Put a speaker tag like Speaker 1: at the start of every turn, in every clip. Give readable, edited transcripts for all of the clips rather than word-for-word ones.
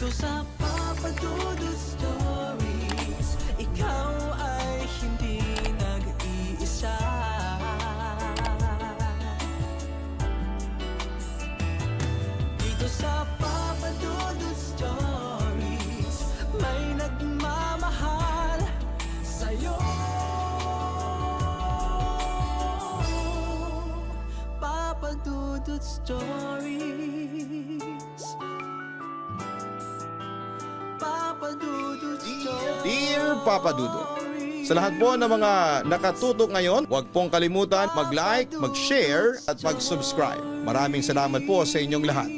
Speaker 1: Dito sa Papa Dudut Stories, ikaw ay hindi nag-iisa. Dito sa Papa Dudut Stories, may nagmamahal sa'yo. Papa Dudut Stories. Papa Dudut Stories.
Speaker 2: Dear Papa Dudut, sa lahat po ng mga nakatutok ngayon, huwag pong kalimutan mag-like, mag-share at mag-subscribe. Maraming salamat po sa inyong lahat.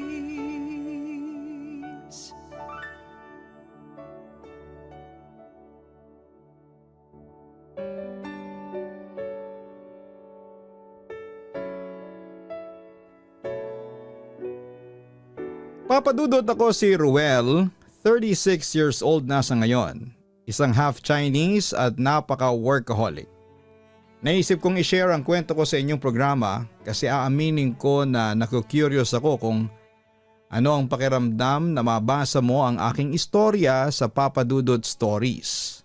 Speaker 2: Papa Dudut, ako si Ruel, 36 years old na sa ngayon. Isang half Chinese at napaka-workaholic. Naisip kong i-share ang kwento ko sa inyong programa kasi aaminin ko na naku-curious ako kung ano ang pakiramdam na mabasa mo ang aking istorya sa Papa Dudut Stories.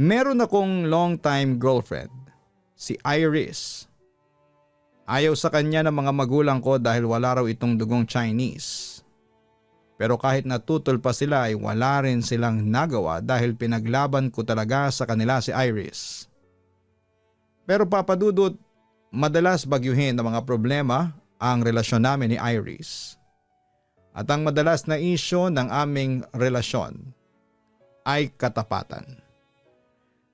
Speaker 2: Meron akong long-time girlfriend, si Iris. Ayaw sa kanya ng mga magulang ko dahil wala raw itong dugong Chinese. Pero kahit natutol pa sila ay wala rin silang nagawa dahil pinaglaban ko talaga sa kanila si Iris. Pero Papa Dudut, madalas bagyuhin ng mga problema ang relasyon namin ni Iris. At ang madalas na isyo ng aming relasyon ay katapatan.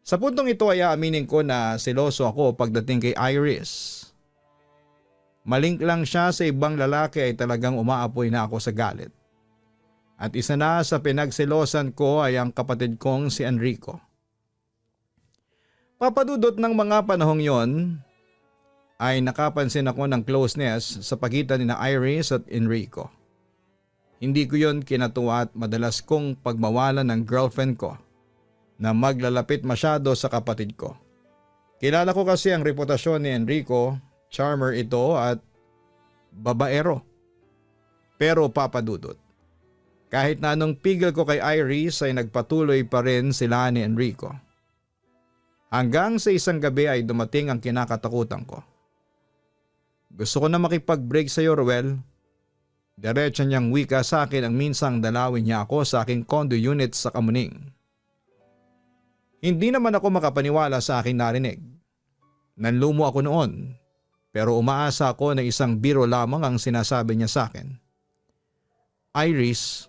Speaker 2: Sa puntong ito ay aaminin ko na seloso ako pagdating kay Iris. Malink lang siya sa ibang lalaki ay talagang umaapoy na ako sa galit. At isa na sa pinagselosan ko ay ang kapatid kong si Enrico. Papadudot ng mga panahong yon ay nakapansin ako ng closeness sa pagitan ni Iris at Enrico. Hindi ko yon kinatuwa at madalas kong pagmawalan ng girlfriend ko na maglalapit masyado sa kapatid ko. Kilala ko kasi ang reputasyon ni Enrico, charmer ito at babaero. Pero Papadudot, kahit na anong pigil ko kay Iris ay nagpatuloy pa rin sila ni Enrico. Hanggang sa isang gabi ay dumating ang kinakatakutan ko. Gusto ko na makipag-break sa iyo, Ruel. Diretso niyang wika sa akin ang minsang dalawin niya ako sa aking condo unit sa Kamuning. Hindi naman ako makapaniwala sa aking narinig. Nanlumo ako noon, pero umaasa ako na isang biro lamang ang sinasabi niya sa akin. Iris,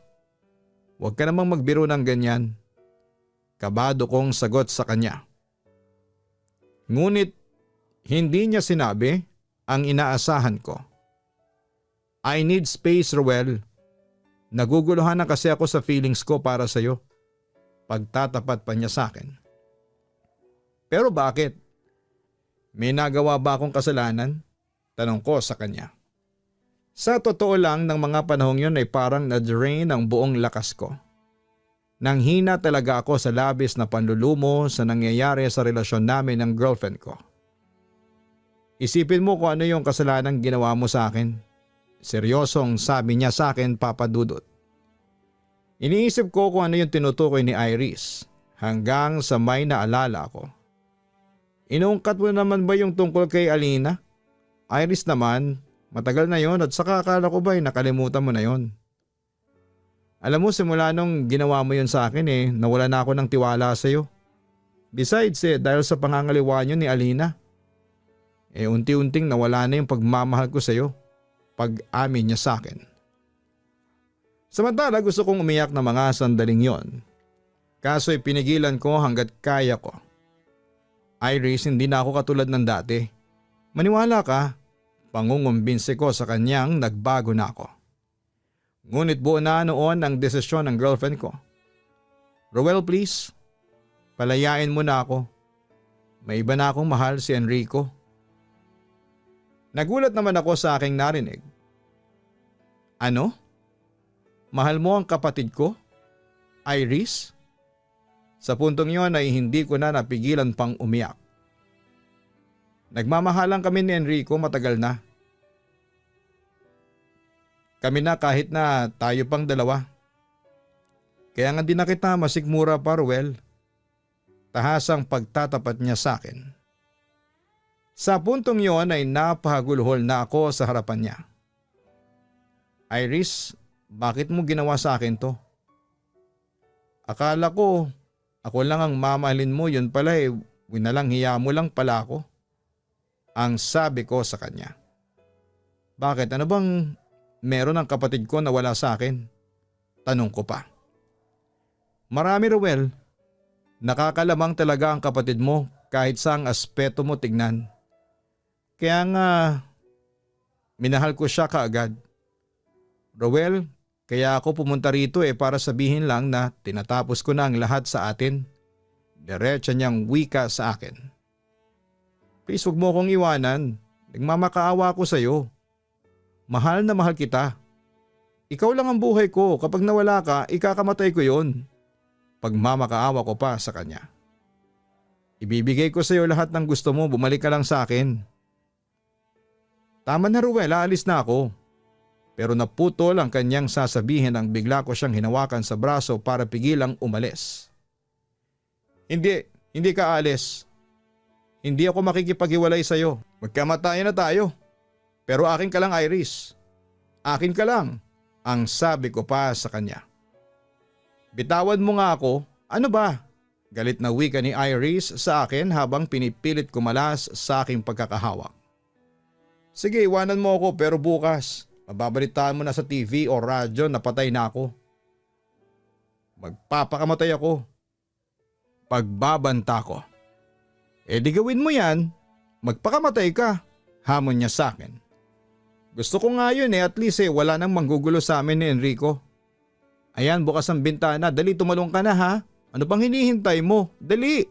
Speaker 2: huwag ka namang magbiro ng ganyan. Kabado kong sagot sa kanya. Ngunit hindi niya sinabi ang inaasahan ko. I need space, Ruel. Naguguluhan na kasi ako sa feelings ko para sa iyo. Pagtatapat pa niya sa akin. Pero bakit? May nagawa ba akong kasalanan? Tanong ko sa kanya. Sa totoo lang ng mga panahong yun ay parang na-drain ang buong lakas ko. Nanghina talaga ako sa labis na panlulumo sa nangyayari sa relasyon namin ng girlfriend ko. Isipin mo kung ano yung kasalanan ginawa mo sa akin. Seryosong sabi niya sa akin, Papa Dudut. Iniisip ko kung ano yung tinutukoy ni Iris hanggang sa may naalala ako. Inuungkat mo naman ba yung tungkol kay Alina? Iris naman, matagal na yon at saka akala ko ba nakalimutan mo na yon. Alam mo simula nung ginawa mo yon sa akin nawala na ako ng tiwala sa iyo. Besides dahil sa pangangaliwa niyo ni Alina. Unti-unting nawala na yung pagmamahal ko sa iyo pag-amin niya sa akin. Samantala gusto kong umiyak na mga sandaling yon. Kaso pinigilan ko hanggat kaya ko. Iris, hindi na ako katulad ng dati. Maniwala ka, pangungumbinsi ko sa kanyang nagbago na ako. Ngunit buo na noon ang desisyon ng girlfriend ko. Ruel, please, palayain mo na ako. May iba na akong mahal si Enrico. Nagulat naman ako sa aking narinig. Ano? Mahal mo ang kapatid ko? Iris? Sa puntong yon ay hindi ko na napigilan pang umiyak. Nagmamahalan kami ni Enrico matagal na. Kami na kahit na tayo pang dalawa. Kaya nga di na kita masikmura pa, Ruel. Tahasang pagtatapat niya sa akin. Sa puntong yon ay napahagulhol na ako sa harapan niya. Iris, bakit mo ginawa sa akin to? Akala ko, ako lang ang mamahalin mo, yun pala winalang hiya mo lang pala ako. Ang sabi ko sa kanya. Bakit? Ano bang meron ang kapatid ko na wala sa akin? Tanong ko pa. Marami, Ruel. Nakakalamang talaga ang kapatid mo kahit saang aspeto mo tignan. Kaya nga, minahal ko siya kaagad. Ruel, kaya ako pumunta rito para sabihin lang na tinatapos ko na ang lahat sa atin. Diretsa niyang wika sa akin. Please huwag mo akong iwanan. Nagmamakaawa ko sa iyo. Mahal na mahal kita. Ikaw lang ang buhay ko. Kapag nawala ka, ikakamatay ko yon. Pagmamakaawa ko pa sa kanya. Ibibigay ko sa iyo lahat ng gusto mo. Bumalik ka lang sa akin. Tama na, Ruel, aalis na ako. Pero naputol ang kanyang sasabihin nang bigla ko siyang hinawakan sa braso para pigilang umalis. Hindi ka alis. Hindi ako makikipaghiwalay sa iyo. Magkamatayan na tayo. Pero akin ka lang, Iris. Akin ka lang, ang sabi ko pa sa kanya. Bitawan mo nga ako. Ano ba? Galit na wika ni Iris sa akin habang pinipilit kumalas sa aking pagkakahawak. Sige, iwanan mo ako pero bukas, mababalitaan mo na sa TV o radyo na patay na ako. Magpapakamatay ako. Pagbabanta ko. Di gawin mo yan, magpakamatay ka, hamon niya sa akin. Gusto ko nga yun at least wala nang manggugulo sa amin ni Enrico. Ayan, bukas ang bintana, dali tumalong ka na ha. Ano pang hinihintay mo? Dali!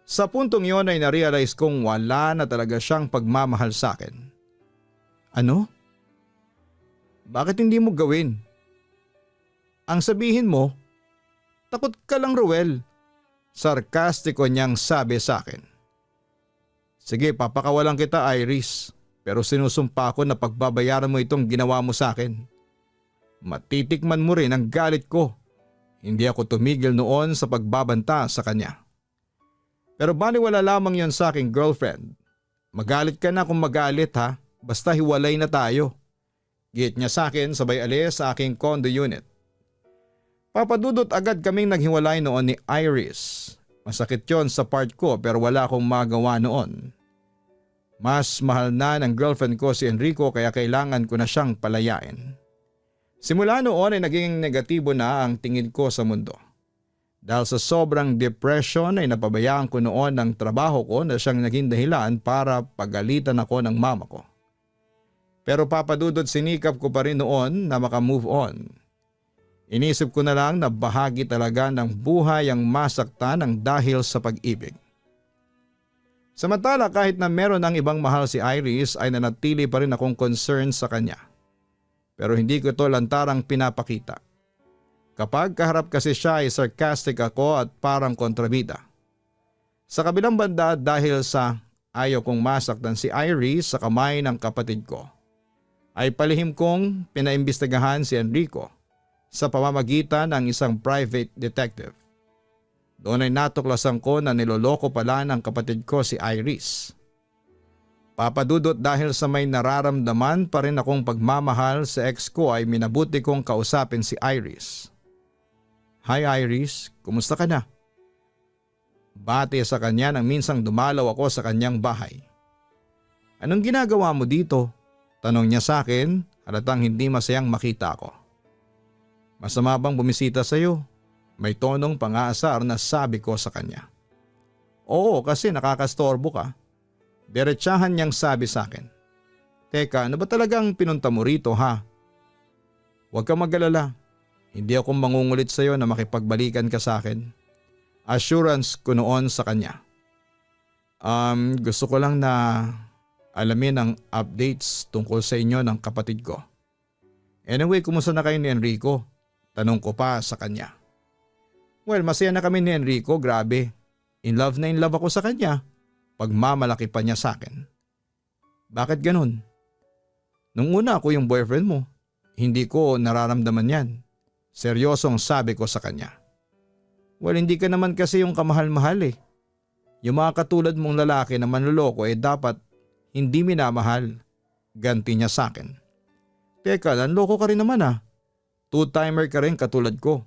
Speaker 2: Sa puntong yon ay narealize kong wala na talaga siyang pagmamahal sa akin. Ano? Bakit hindi mo gawin? Ang sabihin mo, takot ka lang, Ruel. Sarkastiko niyang sabi sa akin. Sige, papakawalan kita, Iris. Pero sinusumpa ko na pagbabayaran mo itong ginawa mo sa akin. Matitikman mo rin ang galit ko. Hindi ako tumigil noon sa pagbabanta sa kanya. Pero baliwala lamang yon sa aking girlfriend. Magalit ka na kung magalit ha, basta hiwalay na tayo. Git niya sa akin sabay alis sa aking condo unit. Papadudot agad kaming naghiwalay noon ni Iris. Masakit yon sa part ko pero wala akong magawa noon. Mas mahal na ng girlfriend ko si Enrico kaya kailangan ko na siyang palayain. Simula noon ay naging negatibo na ang tingin ko sa mundo. Dahil sa sobrang depression ay napabayaan ko noon ang trabaho ko na siyang naging dahilan para pagalitan ako ng mama ko. Pero papadudod sinikap ko pa rin noon na makamove on. Inisip ko na lang na bahagi talaga ng buhay ang masaktan ng dahil sa pag-ibig. Samantala kahit na meron ang ibang mahal si Iris ay nanatili pa rin akong concerned sa kanya. Pero hindi ko ito lantarang pinapakita. Kapag kaharap kasi siya ay sarcastic ako at parang kontrabida. Sa kabilang banda dahil sa ayaw kong masaktan si Iris sa kamay ng kapatid ko, ay palihim kong pinaimbestigahan si Enrico sa pamamagitan ng isang private detective. Doon ay natuklasan ko na niloloko pala ng kapatid ko si Iris. Papadudot dahil sa may nararamdaman pa rin akong pagmamahal sa ex ko ay minabuti kong kausapin si Iris. Hi Iris, kumusta ka na? Bati sa kanya nang minsang dumalaw ako sa kanyang bahay. Anong ginagawa mo dito? Tanong niya sa akin, halatang hindi masayang makita ako. Masama bang bumisita sa iyo? May tonong pang-aasar na sabi ko sa kanya. Oo, kasi nakakastorbo ka. Diretsahan niyang sabi sa akin. Teka, ano ba talagang pinunta mo rito ha? Huwag kang mag-alala. Hindi ako mangungulit sa iyo na makipagbalikan ka sa akin. Assurance ko noon sa kanya. Gusto ko lang na alamin ang updates tungkol sa inyo ng kapatid ko. Anyway, kumusta na kayo ni Enrico? Tanong ko pa sa kanya. Well, masaya na kami ni Enrico, grabe. In love na in love ako sa kanya. Pagmamalaki pa niya sa akin. Bakit ganun? Nung una ako yung boyfriend mo, hindi ko nararamdaman yan. Seryosong sabi ko sa kanya. Well, hindi ka naman kasi yung kamahal-mahal eh. Yung mga katulad mong lalaki na manloloko dapat hindi minamahal. Ganti niya sa akin. Teka, nanloko ka rin naman ah. Two-timer ka rin katulad ko.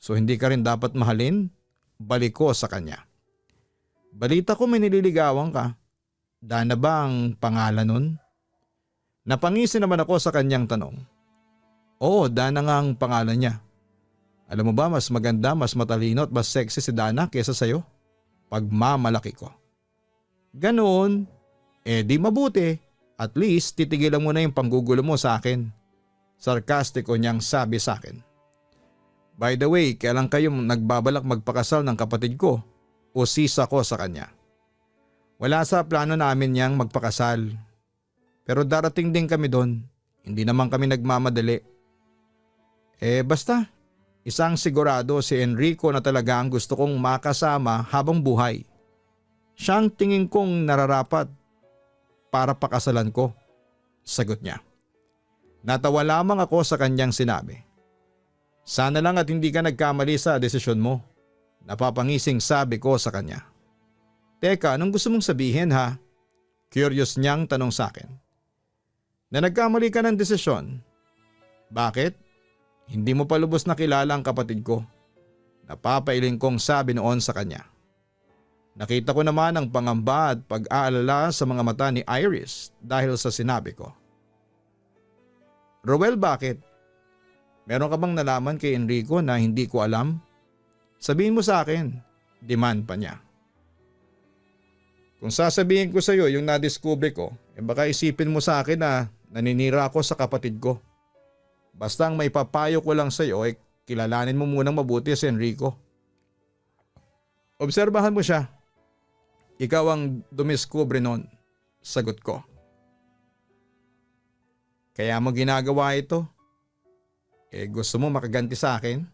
Speaker 2: So hindi ka rin dapat mahalin? Balik ko sa kanya. Balita ko may nililigawan ka. Dana ba ang pangalan nun? Napangisi naman ako sa kanyang tanong. Oo, Dana nga ang pangalan niya. Alam mo ba mas maganda, mas matalino at mas sexy si Dana kesa sayo? Pagmamalaki ko. Ganoon, di mabuti. At least titigilan mo na yung panggugulo mo sa akin. Sarkastiko niyang sabi sa akin. By the way, kailan kayo nagbabalak magpakasal ng kapatid ko? O sisa ko sa kanya. Wala sa plano namin niyang magpakasal. Pero darating din kami doon. Hindi naman kami nagmamadali. Basta, isang sigurado si Enrico na talaga ang gusto kong makasama habang buhay. Siyang tingin kong nararapat para pakasalan ko. Sagot niya. Natawa lamang ako sa kanyang sinabi. Sana lang at hindi ka nagkamali sa desisyon mo. Napapangising sabi ko sa kanya. Teka, anong gusto mong sabihin ha? Curious niyang tanong sa akin. Na nagkamali ka ng desisyon. Bakit? Hindi mo pa lubos na kilala ang kapatid ko. Napapailing kong sabi noon sa kanya. Nakita ko naman ang pangamba at pag-aalala sa mga mata ni Iris dahil sa sinabi ko. Rowel, bakit? Meron ka bang nalaman kay Enrico na hindi ko alam? Sabihin mo sa akin, demand pa niya. Kung sasabihin ko sa iyo yung nadiskubre ko, baka isipin mo sa akin na naninira ako sa kapatid ko. Basta ang may papayo ko lang sa iyo kilalanin mo munang mabuti si Enrico. Obserbahan mo siya. Ikaw ang dumiskubre noon, sagot ko. Kaya mo ginagawa ito? Gusto mo makaganti sa akin?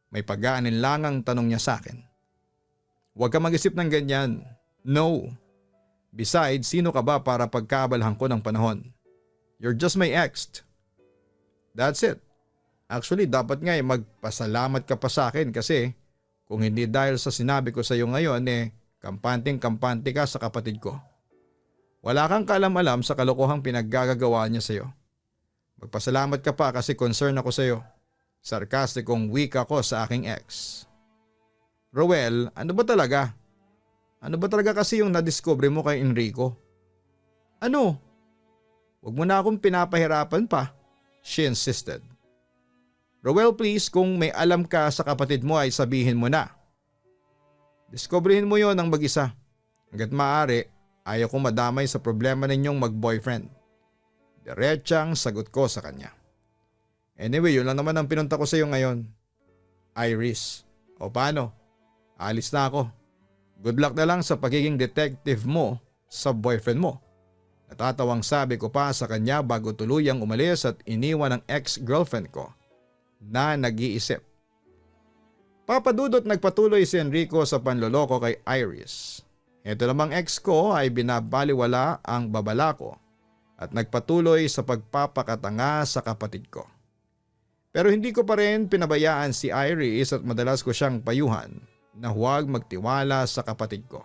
Speaker 2: May pag-aalinlangang tanong niya sa akin. Huwag ka mag-isip ng ganyan. No. Besides, sino ka ba para pagkaabalahan ko ng panahon? You're just my ex. That's it. Actually, dapat nga magpasalamat ka pa sa akin kasi kung hindi dahil sa sinabi ko sa iyo ngayon kampanteng-kampante ka sa kapatid ko. Wala kang kaalam-alam sa kalokohang pinaggagawa niya sa iyo. Magpasalamat ka pa kasi concern ako sa iyo. Sarkastikong wika ko sa aking ex. Rowel, ano ba talaga? Ano ba talaga kasi yung nadiscover mo kay Enrico? Ano? Huwag mo na akong pinapahirapan pa, she insisted. Rowel, please, kung may alam ka sa kapatid mo ay sabihin mo na. Diskobrehin mo yon ng mag-isa. Hanggat maaari, ayaw kong madamay sa problema ninyong mag-boyfriend. Diretsang sagot ko sa kanya. Anyway, yun lang naman ang pinunta ko sa iyo ngayon. Iris, o paano? Alis na ako. Good luck na lang sa pagiging detective mo sa boyfriend mo. Natatawang sabi ko pa sa kanya bago tuluyang umalis at iniwan ang ex-girlfriend ko na nag-iisip. Papadudot nagpatuloy si Enrico sa panloloko kay Iris. Ito namang ex ko ay binabaliwala ang babala ko at nagpatuloy sa pagpapakatanga sa kapatid ko. Pero hindi ko pa rin pinabayaan si Iris at madalas ko siyang payuhan na huwag magtiwala sa kapatid ko.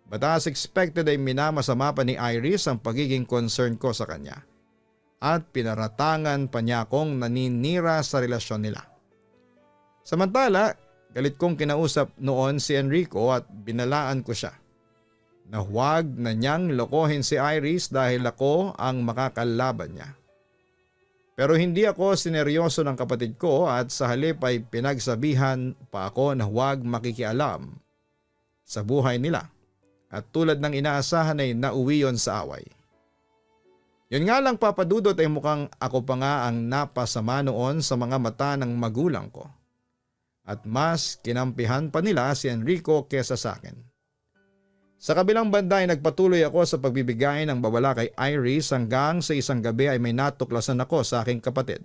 Speaker 2: But as expected ay minamasama pa ni Iris ang pagiging concern ko sa kanya at pinaratangan pa niya akong naninira sa relasyon nila. Samantala, galit kong kinausap noon si Enrico at binalaan ko siya na huwag na niyang lokohin si Iris dahil ako ang makakalaban niya. Pero hindi ako sineryoso ng kapatid ko at sa halip ay pinagsabihan pa ako na huwag makikialam sa buhay nila at tulad ng inaasahan ay nauwi yon sa away. Yun nga lang papadudot ay mukhang ako pa nga ang napasama noon sa mga mata ng magulang ko at mas kinampihan pa nila si Enrico kesa sa akin. Sa kabilang banda ay nagpatuloy ako sa pagbibigay ng babala kay Iris hanggang sa isang gabi ay may natuklasan ako sa aking kapatid.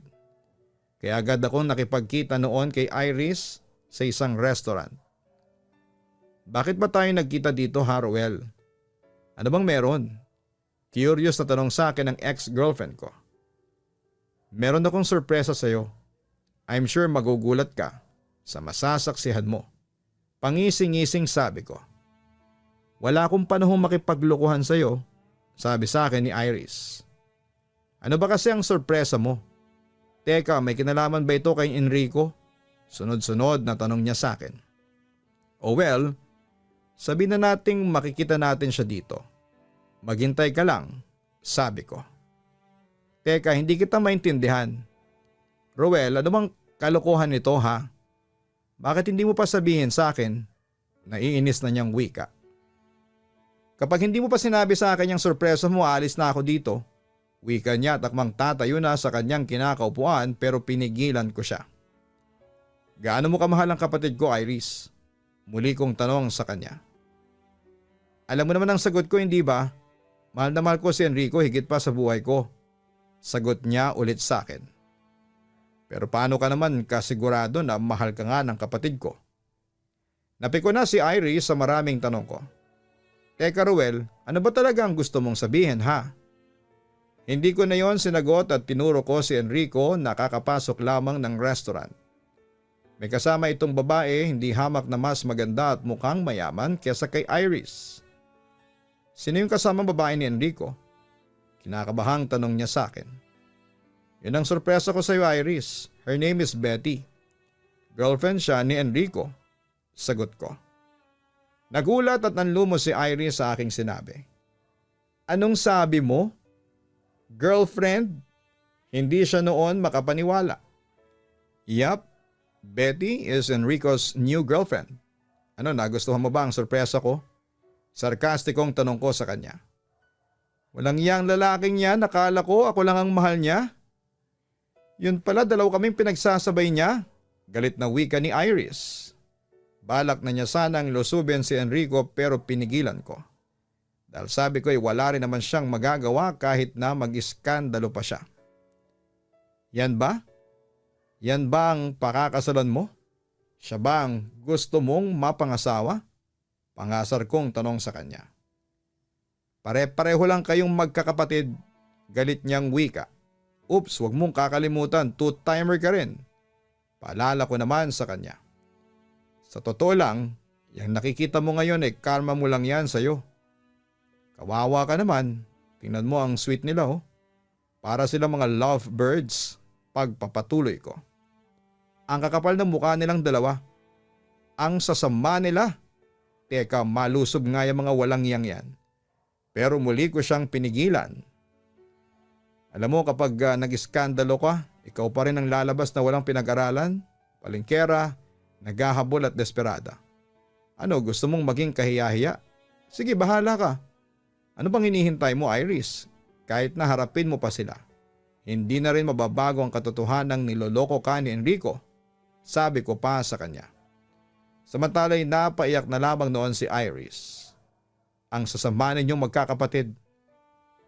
Speaker 2: Kaya agad akong nakipagkita noon kay Iris sa isang restaurant. Bakit ba tayo nagkita dito, Rowel? Ano bang meron? Curious na tanong sa akin ng ex-girlfriend ko. Meron akong sorpresa sa iyo. I'm sure magugulat ka sa masasaksihan mo. Pangising-ising sabi ko. Wala akong panahong makipaglokohan sa'yo, sabi sa akin ni Iris. Ano ba kasi ang sorpresa mo? Teka, may kinalaman ba ito kay Enrico? Sunod-sunod na tanong niya sa akin. Oh well, sabi na nating makikita natin siya dito. Maghintay ka lang, sabi ko. Teka, hindi kita maintindihan. Roel, ano bang kalokohan nito ha? Bakit hindi mo pa sabihin sa akin? Naiinis na niyang wika. Kapag hindi mo pa sinabi sa akin yung sorpresa mo, alis na ako dito. Wika niya at akmang tatayo na sa kanyang kinakaupuan pero pinigilan ko siya. Gaano mo kamahal ang kapatid ko, Iris? Muli kong tanong sa kanya. Alam mo naman ang sagot ko, hindi ba? Mahal na mahal ko si Enrico higit pa sa buhay ko. Sagot niya ulit sa akin. Pero paano ka naman kasigurado na mahal ka nga ng kapatid ko? Napiko na si Iris sa maraming tanong ko. Teka Ruel, ano ba talaga ang gusto mong sabihin ha? Hindi ko na yon sinagot at tinuro ko si Enrico na kakapasok lamang ng restaurant. May kasama itong babae, hindi hamak na mas maganda at mukhang mayaman kesa kay Iris. Sino yung kasamang babae ni Enrico? Kinakabahang tanong niya sa akin. Yun ang sorpresa ko sa iyo, Iris. Her name is Betty. Girlfriend siya ni Enrico. Sagot ko. Nagulat at nanlumo si Iris sa aking sinabi. Anong sabi mo? Girlfriend? Hindi siya noon makapaniwala. Yup, Betty is Enrico's new girlfriend. Ano, nagustuhan mo ba ang sorpresa ko? Sarkastikong tanong ko sa kanya. Walang iyang lalaking yan, nakala ko ako lang ang mahal niya. Yun pala, dalaw kaming pinagsasabay niya. Galit na wika ni Iris. Balak na niya sanang lusubin si Enrico pero pinigilan ko. Dahil sabi ko ay wala rin naman siyang magagawa kahit na mag-iskandalo pa siya. Yan ba? Yan ba ang pakakasalan mo? Siya ba ang gusto mong mapangasawa? Pangasar kong tanong sa kanya. Pare-pareho lang kayong magkakapatid. Galit niyang wika. Oops, wag mong kakalimutan, two-timer ka rin. Paalala ko naman sa kanya. Sa totoo lang, yung nakikita mo ngayon ay karma mo lang yan sa'yo. Kawawa ka naman, tingnan mo ang sweet nila oh. Para sila mga lovebirds, pagpapatuloy ko. Ang kakapal ng mukha nilang dalawa. Ang sasama nila. Teka, malusob nga yung mga walang yang yan. Pero muli ko siyang pinigilan. Alam mo kapag nag-iskandalo ka, ikaw pa rin ang lalabas na walang pinag-aralan, palingkera, naghahabol at desperada. Ano, gusto mong maging kahiya-hiya? Sige, bahala ka. Ano bang hinihintay mo, Iris? Kahit na harapin mo pa sila. Hindi na rin mababago ang katotohanang niloloko ka ni Enrico. Sabi ko pa sa kanya. Samantala'y napaiyak na lamang noon si Iris. Ang sasama ninyong magkakapatid.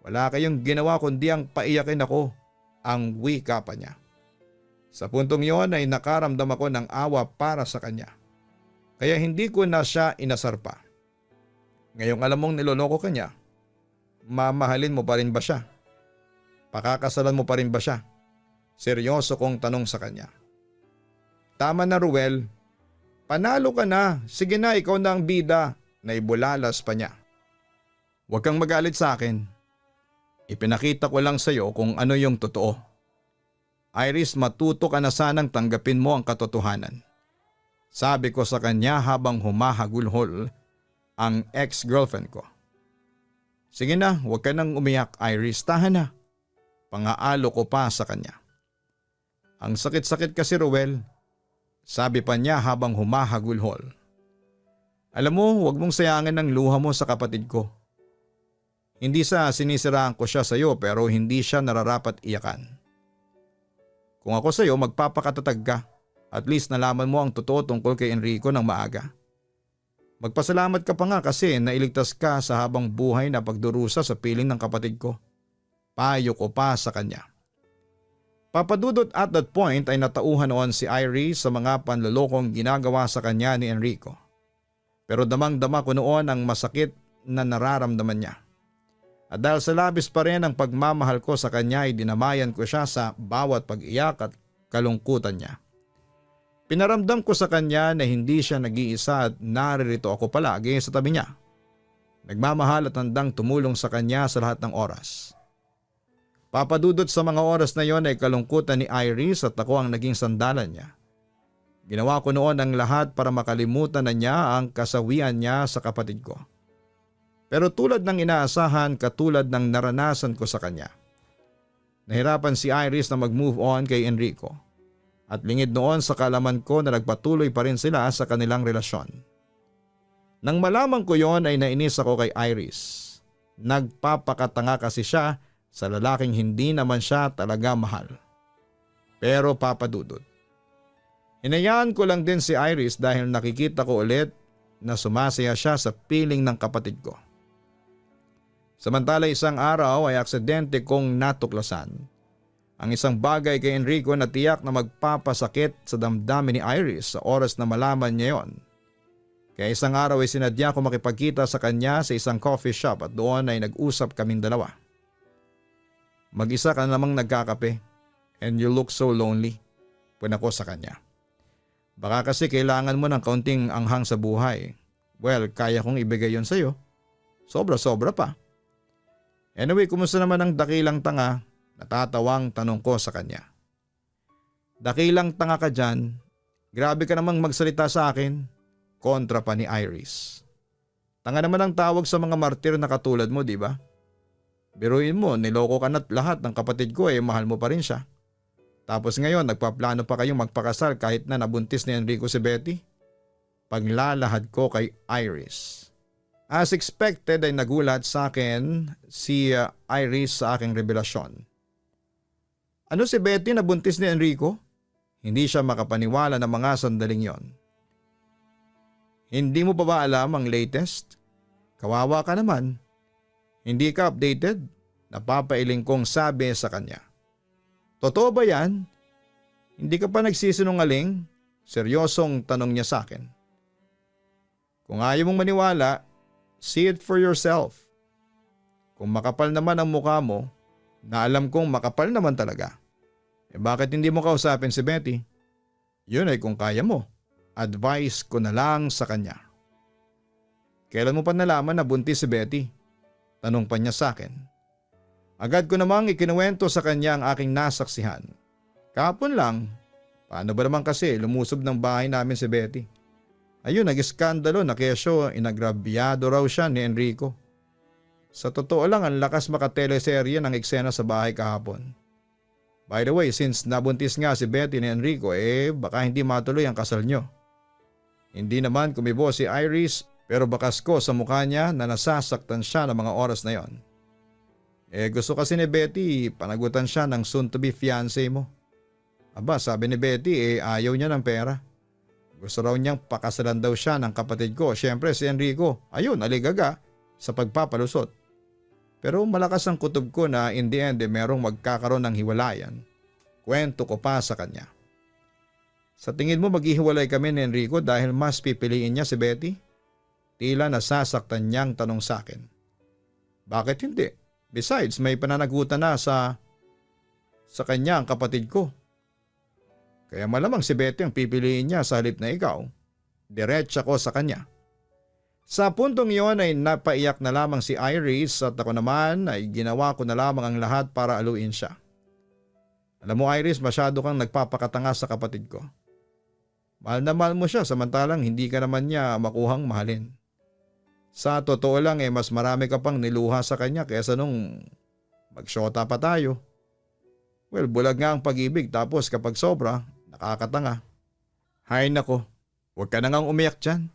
Speaker 2: Wala kayong ginawa kundi ang paiyakin ako. Ang wika pa niya. Sa puntong yon ay nakaramdam ako ng awa para sa kanya. Kaya hindi ko na siya inasar pa. Ngayong alam mong niloloko ka niya, mamahalin mo pa rin ba siya? Pakakasalan mo pa rin ba siya? Seryoso kong tanong sa kanya. Tama na Ruel, panalo ka na, sige na ikaw na ang bida, na ibulalas pa niya. Huwag kang magalit sa akin. Ipinakita ko lang sa iyo kung ano yung totoo. Iris, matuto ka na sanang tanggapin mo ang katotohanan. Sabi ko sa kanya habang humahagulhol ang ex-girlfriend ko. Sige na, huwag ka nang umiyak Iris, tahan na. Pangaalo ko pa sa kanya. Ang sakit-sakit kasi Ruel, sabi pa niya habang humahagulhol. Alam mo, huwag mong sayangin ang luha mo sa kapatid ko. Hindi sa sinisiraan ko siya sa iyo pero hindi siya nararapat iyakan. Kung ako sa iyo, magpapakatatag ka. At least nalaman mo ang totoo tungkol kay Enrico ng maaga. Magpasalamat ka pa nga kasi nailigtas ka sa habang buhay na pagdurusa sa piling ng kapatid ko. Payo ko pa sa kanya. Papadudot at that point ay natauhan noon si Iris sa mga panlolokong ginagawa sa kanya ni Enrico. Pero damang-dama ko noon ang masakit na nararamdaman niya. At dahil sa labis pa rin ang pagmamahal ko sa kanya ay dinamayan ko siya sa bawat pag-iyak at kalungkutan niya. Pinaramdam ko sa kanya na hindi siya nag-iisa at naririto ako palagi sa tabi niya. Nagmamahal at handang tumulong sa kanya sa lahat ng oras. Papadudot sa mga oras na yon ay kalungkutan ni Iris at ako ang naging sandalan niya. Ginawa ko noon ang lahat para makalimutan na niya ang kasawian niya sa kapatid ko. Pero tulad ng inaasahan, katulad ng naranasan ko sa kanya, nahirapan si Iris na mag-move on kay Enrico. At lingid noon sa kalaman ko na nagpatuloy pa rin sila sa kanilang relasyon. Nang malaman ko yon ay nainis ako kay Iris. Nagpapakatanga kasi siya sa lalaking hindi naman siya talaga mahal. Pero papadudot, hinayaan ko lang din si Iris dahil nakikita ko ulit na sumasaya siya sa piling ng kapatid ko. Samantala isang araw ay aksidente kong natuklasan ang isang bagay kay Enrico na tiyak na magpapasakit sa damdamin ni Iris sa oras na malaman niya yon. Kaya isang araw ay sinadya ko makipagkita sa kanya sa isang coffee shop at doon ay nag-usap kaming dalawa. Mag-isa ka namang nagkakape and you look so lonely, punako sa kanya. Baka kasi kailangan mo ng kaunting anghang sa buhay. Well, kaya kong ibigay yon sa'yo. Sobra-sobra pa. Anyway, kumusta naman ang dakilang tanga? Natatawang tanong ko sa kanya. Dakilang tanga ka dyan. Grabe ka namang magsalita sa akin. Kontra pa ni Iris. Tanga naman ang tawag sa mga martir na katulad mo, di ba? Biruin mo, niloko ka na't lahat ng kapatid ko mahal mo pa rin siya. Tapos ngayon, nagpaplano pa kayong magpakasal kahit na nabuntis ni Enrico si Betty? Paglalahad ko kay Iris. As expected ay nagulat sa akin si Iris sa aking revelasyon. Ano si Betty na buntis ni Enrico? Hindi siya makapaniwala ng mga sandaling yon. Hindi mo pa ba alam ang latest? Kawawa ka naman. Hindi ka updated? Napapailing kong sabi sa kanya. Totoo ba yan? Hindi ka pa nagsisinungaling? Seryosong tanong niya sa akin. Kung ayaw mong maniwala, see it for yourself. Kung makapal naman ang mukha mo, na alam kong makapal naman talaga, bakit hindi mo kausapin si Betty? Yun ay kung kaya mo. Advice ko na lang sa kanya. Kailan mo pa nalaman na buntis si Betty? Tanong pa niya sa akin. Agad ko namang ikinuwento sa kanya ang aking nasaksihan. Kahapon lang, paano ba naman kasi lumusob ng bahay namin si Betty? Ayun, nag-iskandalo na kesyo inagrabyado raw siya ni Enrico. Sa totoo lang, ang lakas makateleserye ng eksena sa bahay kahapon. By the way, since nabuntis nga si Betty ni Enrico, baka hindi matuloy ang kasal nyo. Hindi naman kumibo si Iris, pero bakas ko sa mukha niya na nasasaktan siya ng mga oras na yon. Gusto kasi ni Betty, panagutan siya ng soon-to-be fiancé mo. Aba, sabi ni Betty, ayaw niya ng pera. Gusto raw niyang pakasalan daw siya ng kapatid ko. Siyempre si Enrico, ayun, aligaga sa pagpapalusot. Pero malakas ang kutob ko na in the end merong magkakaroon ng hiwalayan. Kwento ko pa sa kanya. Sa tingin mo maghihiwalay kami ni Enrico dahil mas pipiliin niya si Betty? Tila nasasaktan niyang tanong sa akin. Bakit hindi? Besides, may pananagutan na sa kanya ang kapatid ko. Kaya malamang si Betty ang pipiliin niya sa halip na ikaw. Diretsa ko sa kanya. Sa puntong iyon ay napaiyak na lamang si Iris at ako naman ay ginawa ko na lamang ang lahat para aluin siya. Alam mo Iris, masyado kang nagpapakatanga sa kapatid ko. Mahal na mahal mo siya samantalang hindi ka naman niya makuhang mahalin. Sa totoo lang mas marami ka pang niluha sa kanya kaysa nung magsyota pa tayo. Well, bulag nga ang pag-ibig tapos kapag sobra, nakakatanga. Hay nako, huwag ka na ngang umiyak dyan.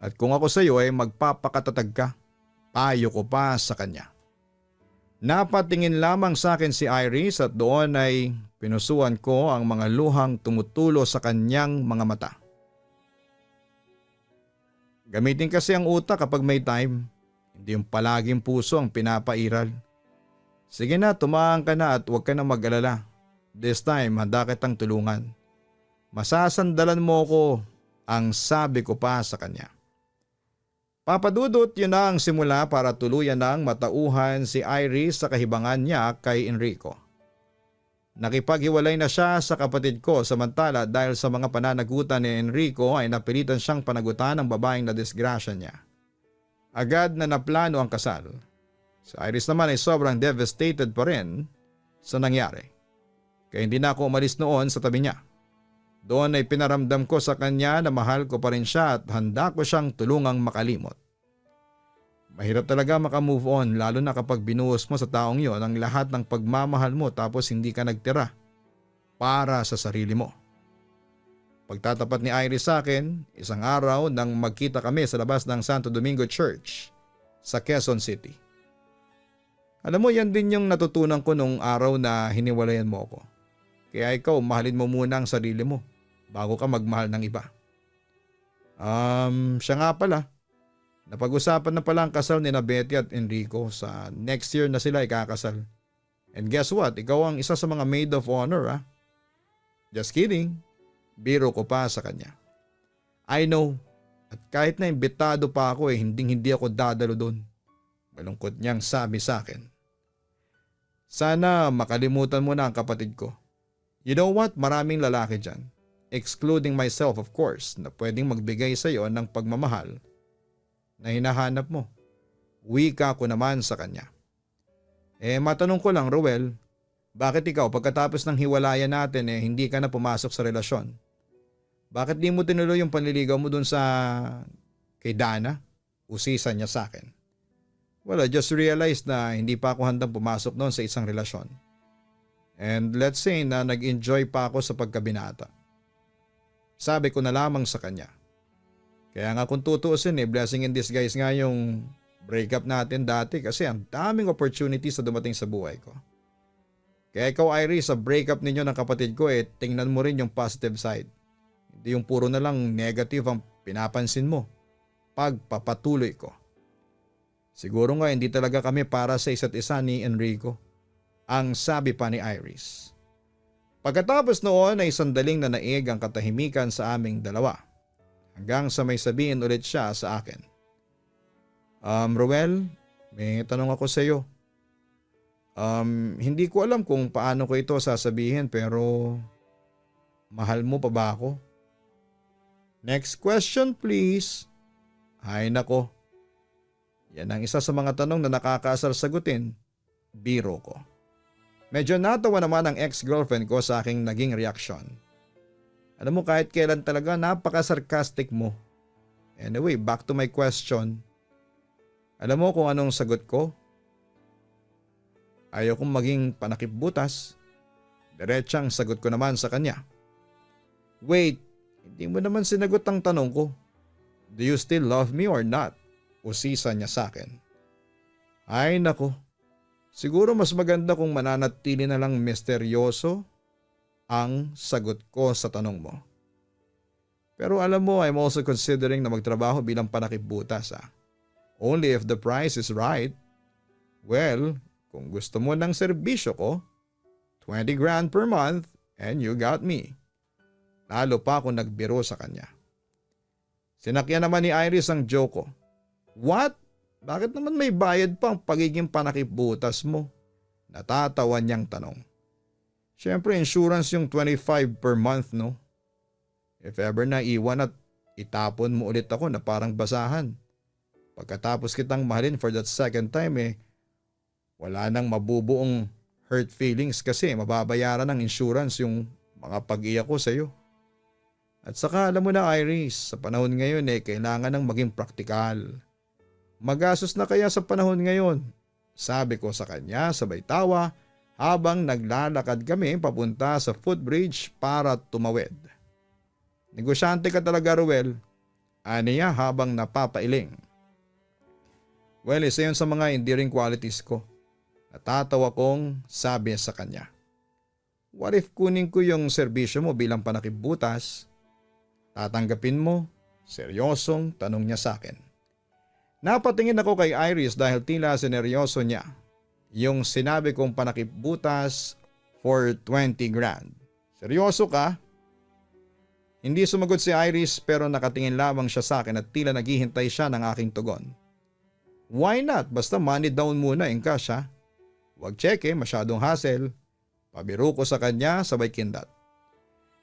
Speaker 2: At kung ako sa iyo magpapakatatag ka, payo ko pa sa kanya. Napatingin lamang sa akin si Iris at doon ay pinusuan ko ang mga luhang tumutulo sa kanyang mga mata. Gamitin kasi ang utak kapag may time, hindi yung palaging puso ang pinapairal. Sige na, tumahan ka na at huwag ka na mag-alala. This time, handa kitang tulungan. Masasandalan mo ko, ang sabi ko pa sa kanya. Papadudot yun na ang simula para tuluyan ng matauhan si Iris sa kahibangan niya kay Enrico. Nakipaghiwalay na siya sa kapatid ko samantala dahil sa mga pananagutan ni Enrico ay napilitan siyang panagutan ng babaeng na disgrasya niya. Agad na naplano ang kasal. Si Iris naman ay sobrang devastated pa rin sa nangyari. Kaya hindi na ako umalis noon sa tabi niya. Doon ay pinaramdam ko sa kanya na mahal ko pa rin siya at handa ko siyang tulungang makalimot. Mahirap talaga makamove on lalo na kapag binuhos mo sa taong yon ang lahat ng pagmamahal mo tapos hindi ka nagtira para sa sarili mo. Pagtatapat ni Iris sa akin, isang araw nang magkita kami sa labas ng Santo Domingo Church sa Quezon City. Alam mo, yan din yung natutunan ko nung araw na hiniwalayan mo ako. Kaya ikaw, mahalin mo muna ang sarili mo bago ka magmahal ng iba. Siya nga pala. Napag-usapan na pala ang kasal ni Betty at Enrico. Sa next year na sila ikakasal. And guess what? Ikaw ang isa sa mga maid of honor, ha? Just kidding. Biro ko pa sa kanya. I know. At kahit na imbitado pa ako hindi ako dadalo doon. Malungkot niyang sabi sa akin. Sana makalimutan mo na ang kapatid ko. You know what? Maraming lalaki dyan, excluding myself of course, na pwedeng magbigay sa iyo ng pagmamahal na hinahanap mo. Wika ko naman sa kanya. Matanong ko lang, Ruel, bakit ikaw pagkatapos ng hiwalayan natin hindi ka na pumasok sa relasyon? Bakit di mo tinuloy yung panliligaw mo dun sa kay Dana? Usisan niya sa akin. Well, I just realized na hindi pa ako handang pumasok noon sa isang relasyon. And let's say na nag-enjoy pa ako sa pagkabinata. Sabi ko na lamang sa kanya. Kaya nga kung tutuusin blessing in disguise nga yung breakup natin dati kasi ang daming opportunities na dumating sa buhay ko. Kaya ikaw Iris, sa breakup ninyo ng kapatid ko tingnan mo rin yung positive side. Hindi yung puro na lang negative ang pinapansin mo. Pagpapatuloy ko. Siguro nga hindi talaga kami para sa isa't isa ni Enrico. Ang sabi pa ni Iris. Pagkatapos noon ay sandaling na naig ang katahimikan sa aming dalawa. Hanggang sa may sabihin ulit siya sa akin. Ruel, may tanong ako sa iyo. Hindi ko alam kung paano ko ito sasabihin pero mahal mo pa ba ako? Next question please. Ay nako. Yan ang isa sa mga tanong na nakakaasar sagutin. Biro ko. Medyo natawa naman ang ex-girlfriend ko sa aking naging reaksyon. Alam mo kahit kailan talaga napaka-sarcastic mo. Anyway, back to my question. Alam mo kung anong sagot ko? Ayaw kong maging panakipbutas. Diretsang sagot ko naman sa kanya. Wait, hindi mo naman sinagot ang tanong ko. Do you still love me or not? Usisa niya sa akin. Ay nako. Siguro mas maganda kung mananatili na lang misteryoso ang sagot ko sa tanong mo. Pero alam mo, I'm also considering na magtrabaho bilang panakipbutas. Only if the price is right. Well, kung gusto mo ng serbisyo ko, 20 grand per month and you got me. Lalo pa ako nagbiro sa kanya. Sinakyan naman ni Iris ang joke ko. What? Bakit naman may bayad pa ang pagiging panakipbutas mo? Natatawa niyang tanong. Siyempre insurance yung 25 per month no? If ever na iwan at itapon mo ulit ako na parang basahan. Pagkatapos kitang mahalin for that second time wala nang mabubuong hurt feelings kasi mababayaran ng insurance yung mga pag-iyak ko sa iyo. At saka alam mo na Iris, sa panahon ngayon kailangan ng maging praktikal. Magastos na kaya sa panahon ngayon? Sabi ko sa kanya sabay tawa habang naglalakad kami papunta sa footbridge para tumawid. Negosyante ka talaga Ruel, aniya habang napapailing. Well, isa yun sa mga endearing qualities ko. Natatawa kong sabi sa kanya. What if kunin ko yung serbisyo mo bilang panakipbutas? Tatanggapin mo? Seryosong tanong niya sa akin. Napatingin ako kay Iris dahil tila sineryoso niya yung sinabi kong panakipbutas for 20 grand. Seryoso ka? Hindi sumagot si Iris pero nakatingin lamang siya sa akin at tila naghihintay siya ng aking tugon. Why not? Basta money down muna in cash ha. Huwag cheque, masyadong hassle. Pabiro ko sa kanya sabay kindat.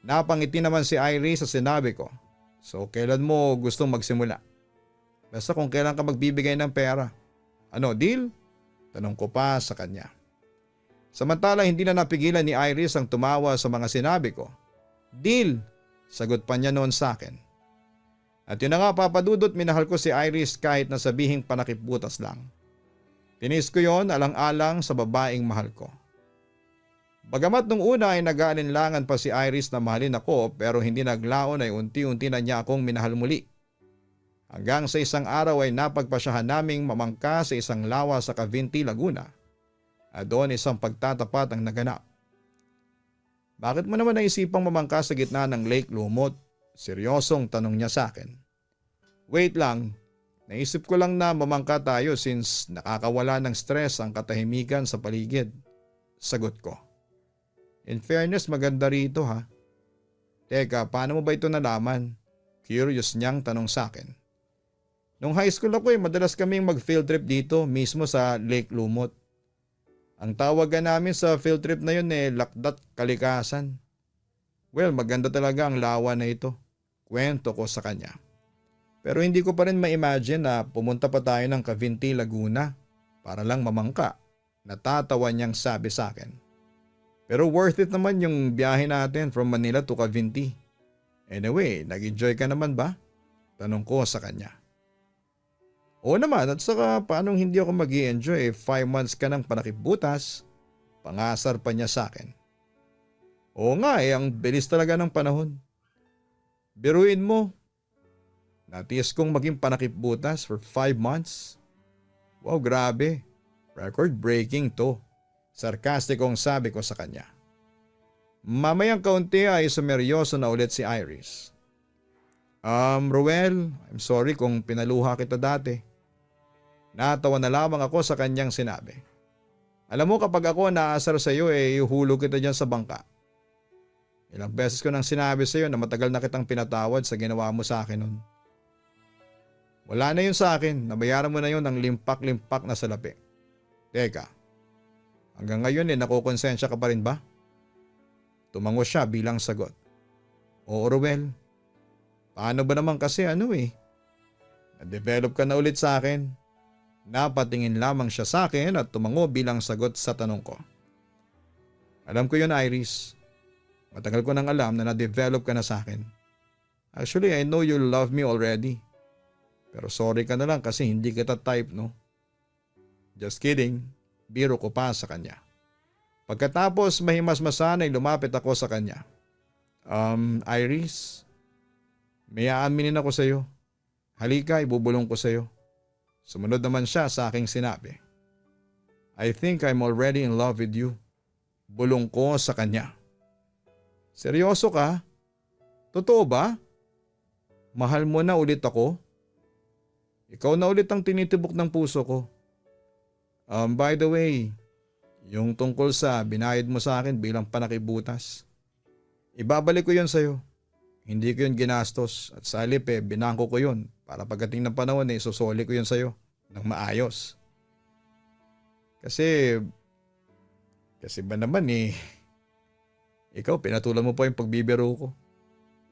Speaker 2: Napangiti naman si Iris sa sinabi ko. So kailan mo gustong magsimula? Basta kung kailan ka magbibigay ng pera. Ano, deal? Tanong ko pa sa kanya. Samantala hindi na napigilan ni Iris ang tumawa sa mga sinabi ko. Deal! Sagot pa niya noon sa akin. At yun na nga papadudot, minahal ko si Iris kahit na sabihing panakipbutas lang. Tinis ko yon alang-alang sa babaeng mahal ko. Bagamat nung una ay nag-aalinlangan pa si Iris na mahalin ako pero hindi naglaon ay unti-unti na niya akong minahal muli. Hanggang sa isang araw ay napagpasyahan naming mamangka sa isang lawa sa Cavinti, Laguna. At doon isang pagtatapat ang naganap. Bakit mo naman naisipang mamangka sa gitna ng Lake Lumot? Seryosong tanong niya sa akin. Wait lang, naisip ko lang na mamangka tayo since nakakawala ng stress ang katahimikan sa paligid. Sagot ko. In fairness, maganda rito ha. Teka, paano mo ba ito nalaman? Curious niyang tanong sa akin. Nung high school ako madalas kaming mag-field trip dito mismo sa Lake Lumot. Ang tawagan namin sa field trip na yun Lakdat Kalikasan. Well, maganda talaga ang lawa na ito. Kwento ko sa kanya. Pero hindi ko pa rin ma-imagine na pumunta pa tayo ng Cavinti, Laguna para lang mamangka. Natatawa niyang sabi sa akin. Pero worth it naman yung biyahe natin from Manila to Cavinti. Anyway, nag-enjoy ka naman ba? Tanong ko sa kanya. Oo naman, at saka paanong hindi ako mag-i-enjoy 5 months ka ng panakipbutas? Pangasar pa niya sa akin. Oo nga ang bilis talaga ng panahon. Biruin mo. Natiis kong maging panakipbutas for 5 months. Wow, grabe. Record breaking to. Sarkastikong sabi ko sa kanya. Mamayang kaunti ay sumeryoso na ulit si Iris. Ruel, I'm sorry kung pinaluha kita dati. Natawa na lamang ako sa kanyang sinabi. Alam mo kapag ako naasar sa iyo ihulog kita dyan sa bangka. Ilang beses ko nang sinabi sa iyo na matagal na kitang pinatawad sa ginawa mo sa akin nun. Wala na yun sa akin, nabayaran mo na yun ng limpak-limpak na salapi. Teka, hanggang ngayon nakukonsensya ka pa rin ba? Tumango siya bilang sagot. Oo Ruel, paano ba naman kasi na-develop ka na ulit sa akin. Napatingin lamang siya sa akin at tumango bilang sagot sa tanong ko. Alam ko yun Iris. Matagal ko nang alam na na-develop ka na sa akin. Actually, I know you love me already. Pero sorry ka na lang kasi hindi kita type, no? Just kidding. Biro ko pa sa kanya. Pagkatapos mahimasmasan ay lumapit ako sa kanya. Iris, may aaminin ako sa iyo. Halika, ibubulong ko sa iyo. Sumunod naman siya sa aking sinabi. I think I'm already in love with you. Bulong ko sa kanya. Seryoso ka? Totoo ba? Mahal mo na ulit ako? Ikaw na ulit ang tinitibok ng puso ko. By the way, yung tungkol sa binayad mo sa akin bilang panakibutas, ibabalik ko yun sa'yo. Hindi ko yun ginastos at sa halip binangko ko yun para pagdating ng panahon susoli ko yun sa'yo ng maayos. Kasi ba naman ikaw pinatulan mo pa yung pagbibiro ko.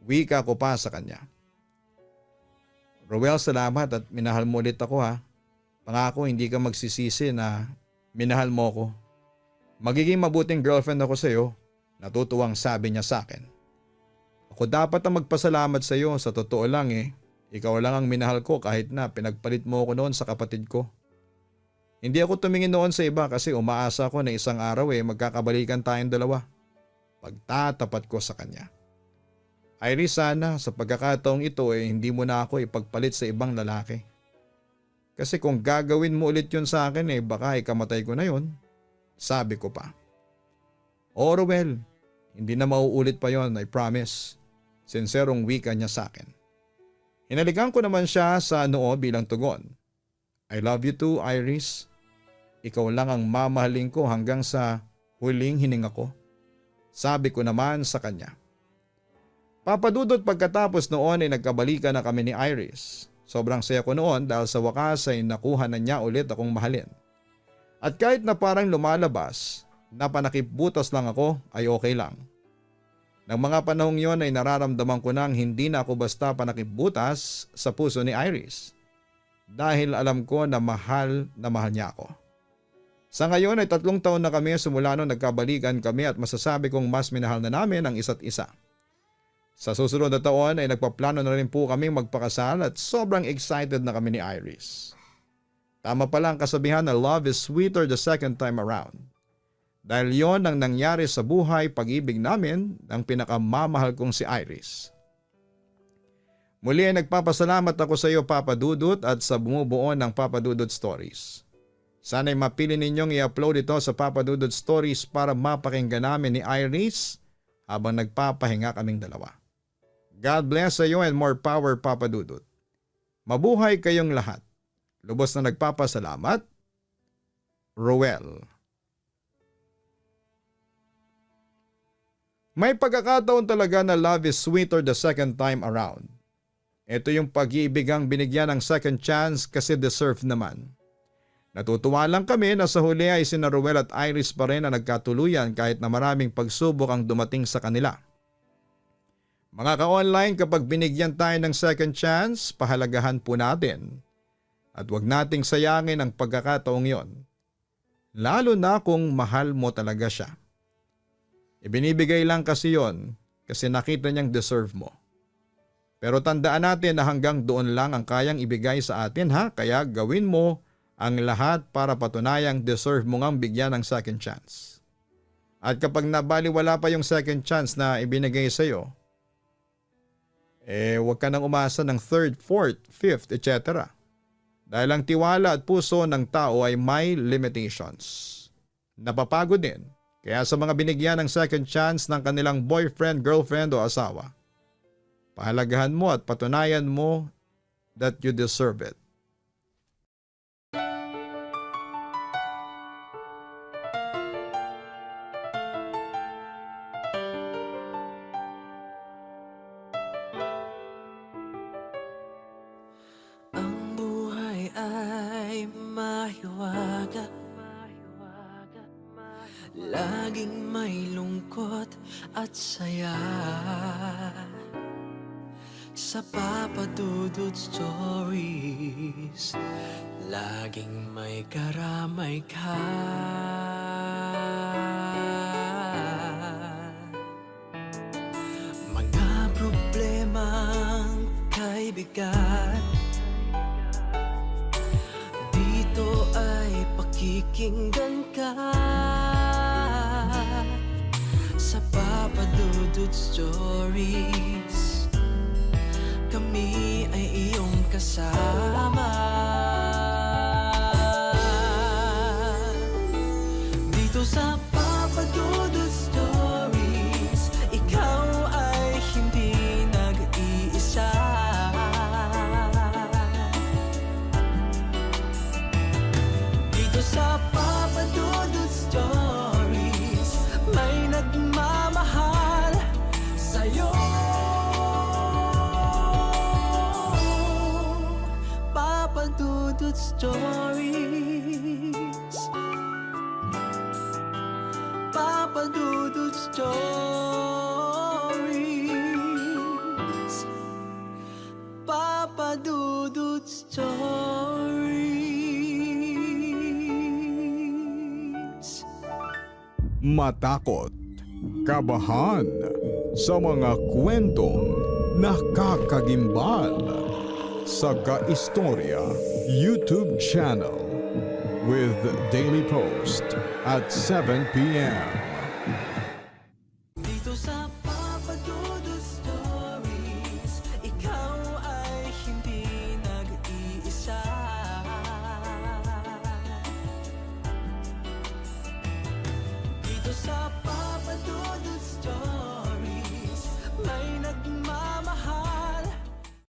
Speaker 2: Wika ko pa sa kanya. Roel, salamat at minahal mo ulit ako ha. Pangako hindi ka magsisisi na minahal mo ko. Magiging mabuting girlfriend ako sa iyo, natutuwang sabi niya sa akin. Ako dapat ang magpasalamat sa iyo, sa totoo lang ikaw lang ang minahal ko kahit na pinagpalit mo ako noon sa kapatid ko. Hindi ako tumingin noon sa iba kasi umaasa ko na isang araw magkakabalikan tayong dalawa. Pagtatapat ko sa kanya. Iris, sana sa pagkakataong ito hindi mo na ako ipagpalit sa ibang lalaki. Kasi kung gagawin mo ulit yun sa akin baka ikamatay ko na yun. Sabi ko pa. Oo Ruel, hindi na mauulit pa yon, I promise. Sinserong wika niya sa akin. Hinalikan ko naman siya sa noo bilang tugon. I love you too, Iris. Ikaw lang ang mamahalin ko hanggang sa huling hininga ko. Sabi ko naman sa kanya. Papadudot pagkatapos noon nagkabalikan na kami ni Iris. Sobrang saya ko noon dahil sa wakas ay nakuha na niya ulit akong mahalin. At kahit na parang lumalabas napanakip butas lang ako ay okay lang. Nang mga panahong yon ay nararamdaman ko nang hindi na ako basta panakip butas sa puso ni Iris. Dahil alam ko na mahal niya ako. Sa ngayon ay 3 taon na kami simula nung nagkabalikan kami at masasabi kong mas minahal na namin ang isa't isa. Sa susunod na taon ay nagpaplano na rin po kami magpakasal at sobrang excited na kami ni Iris. Tama pala ang kasabihan na love is sweeter the second time around. Dahil yon ang nangyari sa buhay pag-ibig namin ng pinakamamahal kong si Iris. Muli ay nagpapasalamat ako sa iyo Papa Dudut at sa bumubuo ng Papa Dudut Stories. Sana'y mapili ninyong i-upload ito sa Papa Dudut Stories para mapakinggan namin ni Iris habang nagpapahinga kaming dalawa. God bless sa iyo and more power Papa Dudut. Mabuhay kayong lahat. Lubos na nagpapasalamat, Roel. May pagkakataon talaga na love is sweeter the second time around. Ito yung pag-iibigang binigyan ng second chance kasi deserve naman. Natutuwa lang kami na sa huli ay sina Roel at Iris pa rin na nagkatuluyan kahit na maraming pagsubok ang dumating sa kanila. Mga ka-online, kapag binigyan tayo ng second chance, pahalagahan po natin. At huwag nating sayangin ang pagkakataong yon. Lalo na kung mahal mo talaga siya. Ibinibigay lang kasi yon kasi nakita niyang deserve mo. Pero tandaan natin na hanggang doon lang ang kayang ibigay sa atin ha, kaya gawin mo ang lahat para patunayang deserve mo ngang bigyan ng second chance. At kapag nabaliwala pa yung second chance na ibinigay sa iyo, huwag ka nang umasa ng third, fourth, fifth, etc. Dahil ang tiwala at puso ng tao ay may limitations. Napapagod din. Kaya sa mga binigyan ng second chance ng kanilang boyfriend, girlfriend o asawa, pahalagahan mo at patunayan mo that you deserve it.
Speaker 1: Ang buhay ay mahiwaga, laging may lungkot at saya. Sa Papa Dudut Stories, laging may karamay ka. Mga problemang kay bigat, dito ay pakikinggan ka. Sa Papa Dudut Stories, kami ay iyong kasama. Dito sa Papa Dudut Stories, ikaw ay hindi nag-iisa. Dito sa Papa Dudut Stories, may nagmamahal sa'yo. Papa Dudut Stories, Papa Dudut Stories, Papa Dudut Stories.
Speaker 2: Matakot, kabahan sa mga kwentong nakakagimbal sa Ka-Istorya YouTube channel with daily post at 7 p.m.
Speaker 1: Dito sa Papa Dudut Stories.